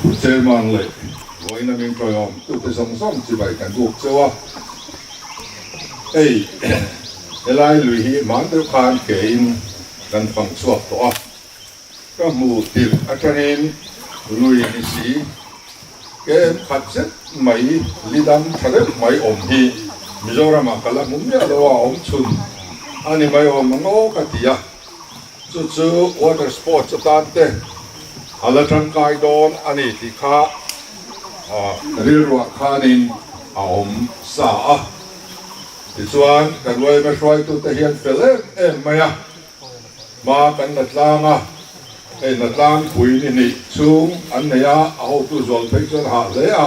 Pu Chairman leh vawiin a min ṭawihawm tute zawng zawng chibai kan buk cheu a. Hei helai lui hi hman deuh khan kein kan fang chhuak tawh a. Ka hmu tirh atangin lui ni si kem khat zet mai lidam tha deuh mai awm hi Mizoramah ka la hmu miah lo a, awm chhun a ni mai awm ang aw ka ti a. Chu chu water sports atan te a la tangkai dawn a ni tih kha rilruah khanin a awm sa a. Tichuan kan yma hruaitute hian fel em em mai a. Hma kan la tlang a, hei Hnatlang pui ni hnih chhung an nei a, a hotu zual phei chuan hah hle a,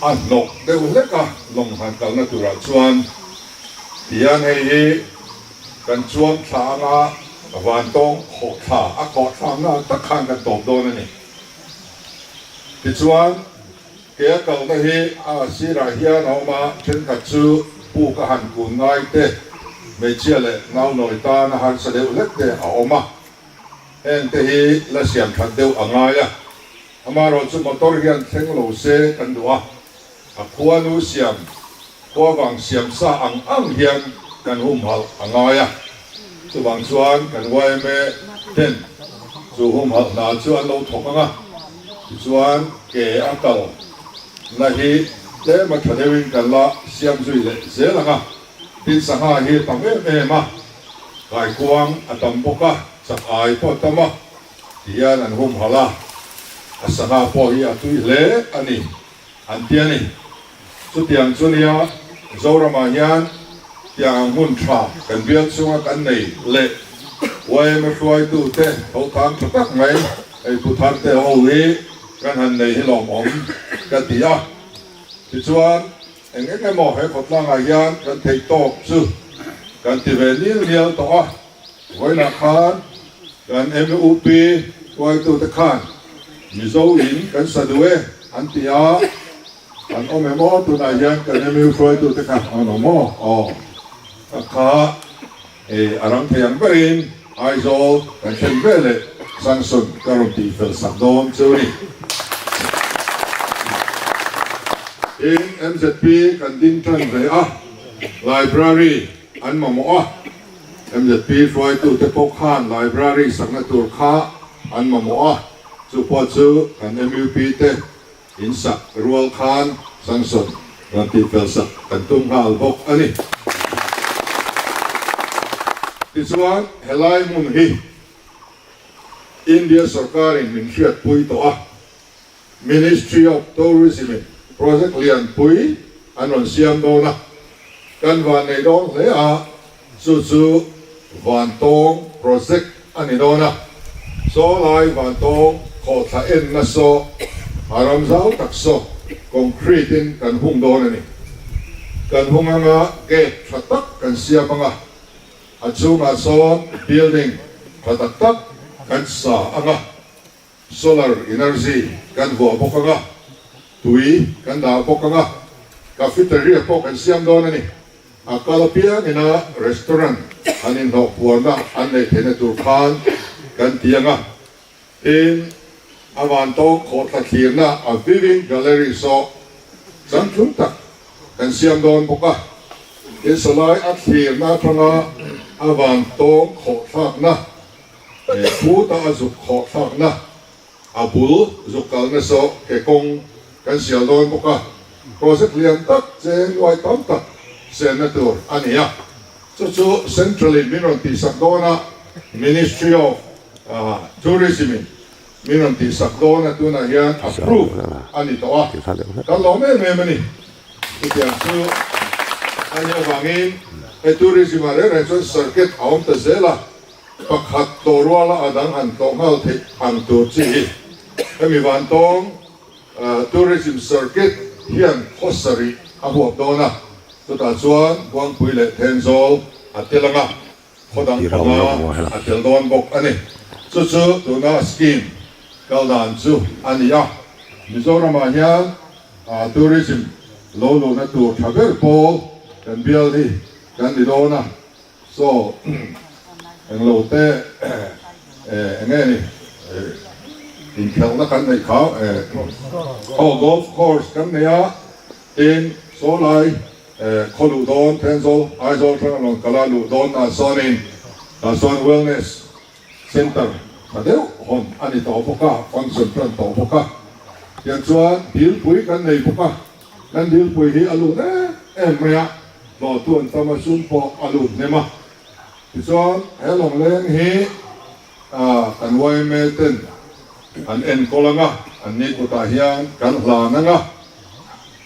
a hnawk deuh hlek a lawng han kalna turah chuan tihian hei hi kan chuang thla anga vantawng khawh thla a khawh thlakna ang tak khan kan tawp dawn a ni. Tichuan ke a kalna hi a sirah hian a awm a, thenkhat chu puk a han kun ngai te, hmeichhia leh naunawi tan a harsa deuh hlek te a awm a, heng te hi la siam that deuh a ngai a, amaherawh chu motor hian thleng lo se kan duh a, a khuanu siam khua vang siam sa ang ang hian kan humhalh a ngai a, chuvang chuan kan yma ten chu humhalh hna chu an lo thawk ang a, tichuan ke a kal na hi tlem a tha deuhin kan la siam zui leh zel ang a, tin sangha hi a tam em em a, kaikuang a tam bawk a, chak ai pawh a tam a. Tihian an humhalh a, a sangha pawh hi a tui hle a ni an ti a ni. Chutiang chu nia Zoramah hian tiang ang hmun tha kan bial chunga kan nei leh yma hruaitute tho thang tha tak mai hei Pu Tharte ho hi kan han nei hi lawmawm ka ti a. Tichuan eng eng emaw he khawtlangah hian kan theih tawk chu kan ti ve nil nial tawh a. Vawiinah khan kan MUP hruaitute khan Mizo in kan sa duh e an ti a, an awm em aw tunah hian kan MU hruaitute kha an awm aw? Aw ka kha e a rang thei ang berin Aizawl kan thlen ve leh sanction ka rawn tih fel sak dawn chu ni. Tin MZP kan ding tan ve a, library an mamawh a. MZP hruaitute pawh khan library sakna tur kha an mamawh a, chu pawh chu kan MUP te in sak rual khan sanction rawn tihfel sak kan tum nghal bawk a ni. Tichuan, helai hmun hi India sorkarin min hriatpui tawh a, Ministry of Tourism in project lianpui an rawn siam dawn a, kan van nei dawn hle a, chu chu Vantawng project a ni dawn a, Sawlai Vantawng. Khawhthla enna saw a ram zau tak saw concrete in kan hung dawn a ni. Kan hung anga gate tha tak kan siam anga a chhungah sawn building tha tak tak kan sa anga solar energy kan vuah bawk anga tui kan dah bawk anga cafeteria pawh kan siam dawn a ni. A kal apiang ina restaurant an inhlawh puarna an neih theihna tur khan kan ti anga Tin, a vantawng khawhthla thlirna a viewing gallery saw changtlung tak kan siam dawn bawk a. Tin, sawlai a thlirna atanga a vantawng khawhthlakna leh phuta a zuk khawhthlakna a bul zuk kalna saw ke kawng kan sial dawn bawk a. Project lian tak cheng nuai tam tak senna tur a ni a. Chu chu Central in min rawn tihsak dawn a, Ministry of Tourism in min rawn tihsak dawn a, tunah hian approve a ni tawh a, kan lawm em em a ni. Chutiang chu a nih avangin hei tourism ah reng reng chuan circuit a awm ta zel a, pakhat tlawh ruala a dang han tlawh nghal theih ang tur chi hi hemi vantawng Tourism circuit hian khaw sarih a huap dawn a, chutah chuan Buangpui leh Thenzawl a tel ang a, khaw dang panga a tel dawn bawk a ni. Chu chu tuna scheme kal dan chu a ni a, Mizoramah hian tourism lo luhna tur tha ber pawl kan bial hi kan ni dawn a. Saw englo te eng nge ni inkhelhna kan neih kha aw golf course kan nei a tin saw lai khaw luh dawn Thenzawl Aizawl atanga rawn kal a luh dawn ah sawnin tah chuan wellness center tha deuh hawn a ni tawh bawk a function tan tawh bawk a tiang chuan dilpui kan nei bawk a. Kan dilpui hi a lut em em mai a, hlawhtu an tam a, sum pawh a lut hnem a. Tichuan, he lawngleng hi kan yma ten an enkawl ang a, an ni kutah hian kan hlan ang a.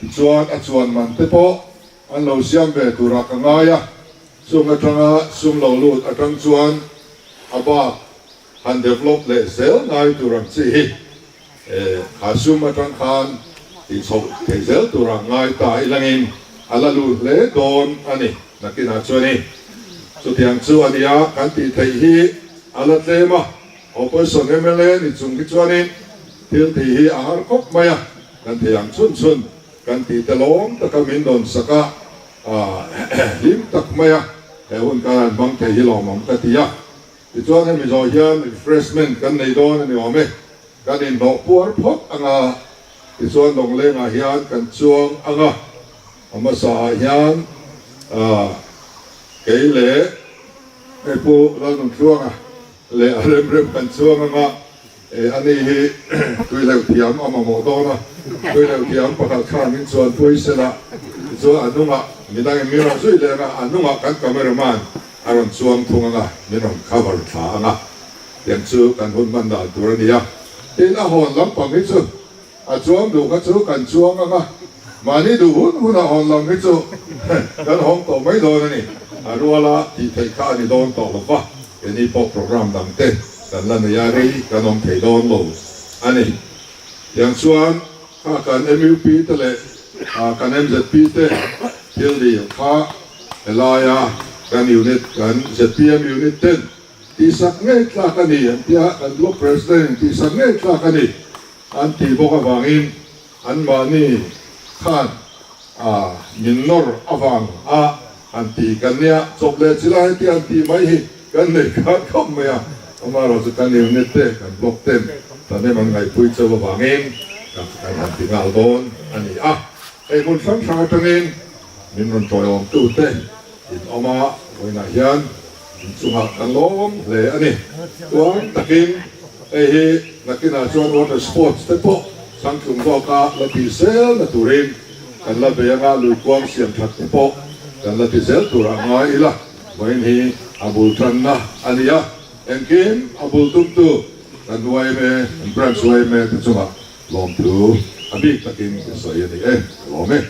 Tichuan, a chuan man te pawh an lo siam ve turah ka ngai a, chung atanga sum lo lut atang chuan a bak han develop leh zel ngai tur ang chi hi. Kha sum atang khan tih chhoh theih zel tura ngai ta ilangin a la lut hle dawn a ni. Nakinah chuan i chutiang chu a nia kan tih theih hi a la tlem a, Opposition mla ni chung hi chuanin thil tih hi a har khawp mai a, kan thei ang chhun chhun kan tih te lawm taka min dawn sak a, hlim tak mai a he hun kan han hmang thei hi lawmawm ka ti a. Tichuan hemi zawh hian refreshment kan nei dawn a ni awm e, kan inhlawh puar phawt ang a, tichuan lawnglengah hian kan chuang ang a, a hmasa ah hian kei leh hei Pu Lalnunthluanga leh a rem rem kan chuang ang a, ani hi tuihleuh thiam a mamawh dawn a, tuihleuh thiam pakhat khan min chuan pui sela, tichuan a hnungah midangin min rawn zui leh ang a, a hnungah kan cameraman A rawn chuang thung anga, min rawn cover thla anga, tiang chu kan hun hman dan tur a ni a. Tin, a hawn lampang hi chu a chuang duh kha chu kan chuang anga, mahni duh hun huna hawn lam hi chu kan hawng tawh mai dawn a ni. A ruala tih theih kha a ni dawn tawh lo va, keini pawh program dang te kan la nei a, rei kan awm thei dawn lo a ni. Tiang chuan kha kan MUP te leh kan MZP te thil dil kha helaia kan unit, kan zpm unit ten tihsak ngei tlak a ni an ti a, kan block president in tihsak ngei tlak a ni an tih bawk avangin anmahni khan min nawr avang a han tih kan nia, chawp leh chi lai heti han tih mai hi kan nei khat khawp mai a, amaherawhchu kan unit te, kan block ten thahnem an ngaihpui chauh avangin kan han ti nghal dawn a ni a, hei hmun hrang hrang atangin Min rawn tawiawmtu te in awm a, vawiinah hian in chungah kan lawm hle a ni. Tuang takin hei hi nakinah chuan water sports te pawh changtlung zawka la tih zel na turin kan la bei anga luikuang siam that te pawh kan la ti zel turah ngai ila, vawiin hi a bul tanna a ni a, engkim a bul tumtu kan yma, kan branch yma te chungah Lawmthu a bik takin ka sawi a ni e, ka lawm e.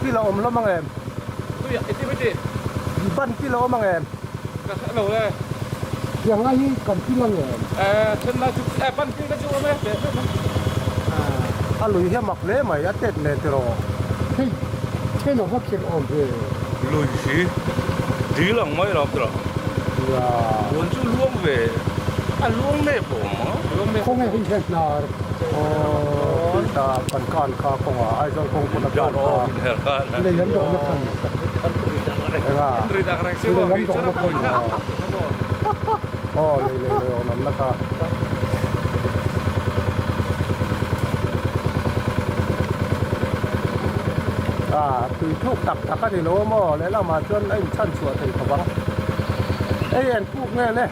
Pil a awm hlawm ang em? Ban pil a awm ang em? Tiang lai hi kan pil ang em? A lui hi a mak hle mai, a tet nen tiraw? Hei, then a va khelh awm ve. Lui hi dil ang mai lo tiraw? Puan chu luang ve, a luang nep awm a. Khawnge hei hian hnar Aw ta kan kan kha kawngah Aizawl kawng pawn a kan kha lei an dawhna khan enga lei an dawhna khan aw lei lei lei awm na kha. A tui thuk tak tak a ni lo a maw lehlamah chuan a inchhan chhuah thei khawp ang hei an puk nge le.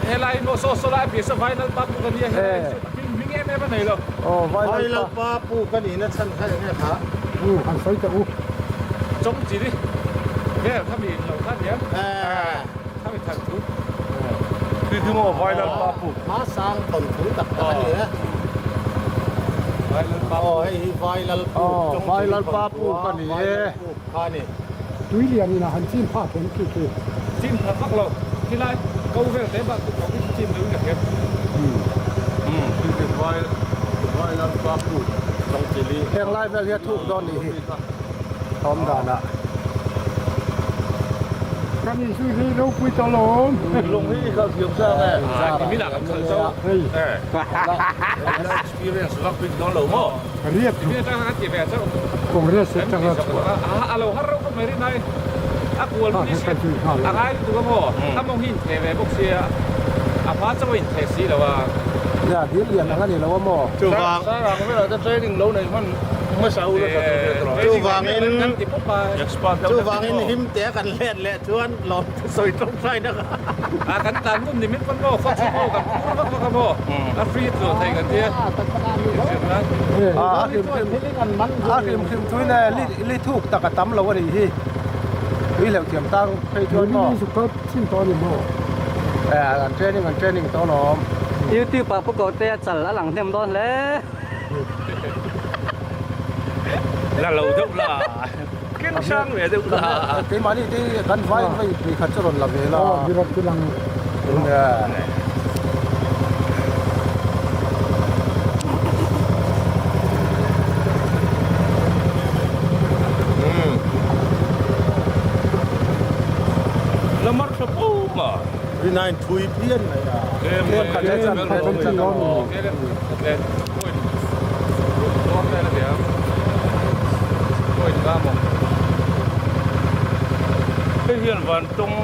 Helai maw saw saw lai piah saw vai lalpa puk a nia helai chu hming hming em em a nei lo. Aw vai Vai lalpa puk a nihna chhan kha eng nge kha? U han sawi teh u. Chawng chi ni vel kha mi in lo kha nia kha mi than thu. Khi khi maw vai lalpa puk. Hma sang thawn thu tak tak a ni e. Vai lalpa Aw hei hi vai lalpuk Aw vai lalpa puk a ni e. Kha ni. Tui lian in a han chim phah thei khi khi. Chim phah vak lo. Khilai ko vel te bak tupawh khi chim deuh in ka hria. Umm khi khi vai vai lalpa puk Chawng chili. Heng lai vel hi a thuk dawn nih hi thawm dan ah. Kan inzui hi ropui ta lawm. Lung hi i khalh thiam sang e. Ah mi lah kan khalh chauh. Hei. Experience vak bik dawn lo maw? Riat Ti atanga kan ti ve chauh. Congress atanga chhuah. A lo har reuh khawp mai rin ai. A kual Ha ni he kan tui nghal a ngai lutuk a maw? A mawng hi intheh ve bawk sia. A hma chauh a intheh si lo a. Nia dil lian ang a ni lo a maw? Chuvang. Sarang velah te training lo nei hman hmasa u la tha tur ve tawh. Chuvangin Kan ti pawp a. Expert deuh Chuvangin him te kan let leh chuan lawm te sawi tawngtai na kha. A kan tlan ngun ni min pawn maw khaw chhung maw kan phur vak vak a maw a free tluah thei kan tia inzirna. A hlim hlim a hlim hlim tui le li li thuk tak a tam lo a nih hi tui hleuh thiam tang phei chuan maw e an training an training tawh alawm. Youtube ah pu Kohte a chal a lang hnem dawn hle. La lo deuh la. Ken hrang ve deuh la. Keimahni te kan vai vai pui khat chu rawn la ve la. Aw birak chu lang. La mar tha po ma. Rinain thui phian mai a. Tlem khat le chuan khat chu chan aw. Hei hian van tawng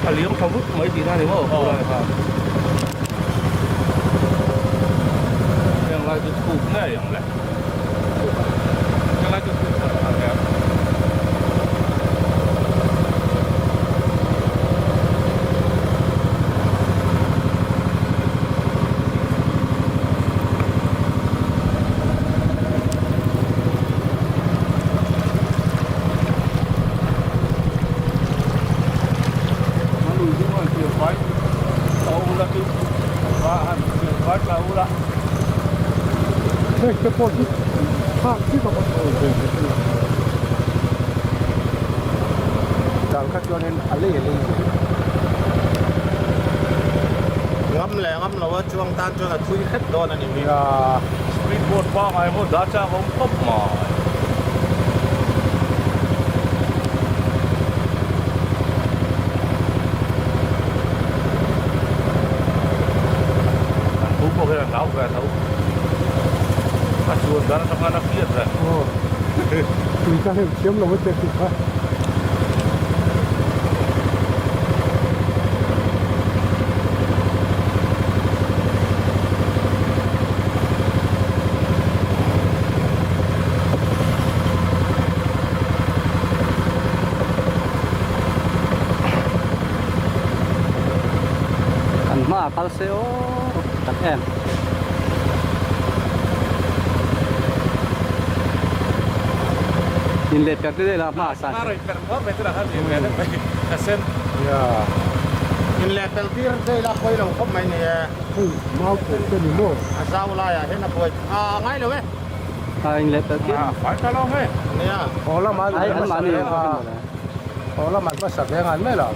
a liam tha vut mai tihna a ni maw heng lai chu thuk ngei ang le heng lai chu thuk ang le. Heng te pawh hi thlak chiah a awm ve Dan kha chuanin a lei a lei zui. Ngam leh ngam lo a chuang tan chuan a thui hret dawn a ni mi. Speed boat pangai maw dah chak awm khawp mai. Tui ka hleuh thiam lo a che tih kha. Kan hmaah kal se aw tak em. In let per te vel a hmaah san. In leh pel tir vel a pawi lo khawp mai ni e. Hei mau pawh te ni maw? A zau laiah hian a buai a ngai lo e. A in leh pel tir. Fai ta lo hei. Nia. Haw lamah Ai an mahni haw lamah an hmasa ve ngan mai lo.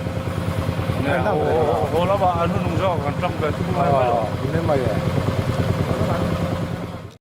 Haw lamah an hunung zawk an tang ve thung ngai mai lo. Ni mai e.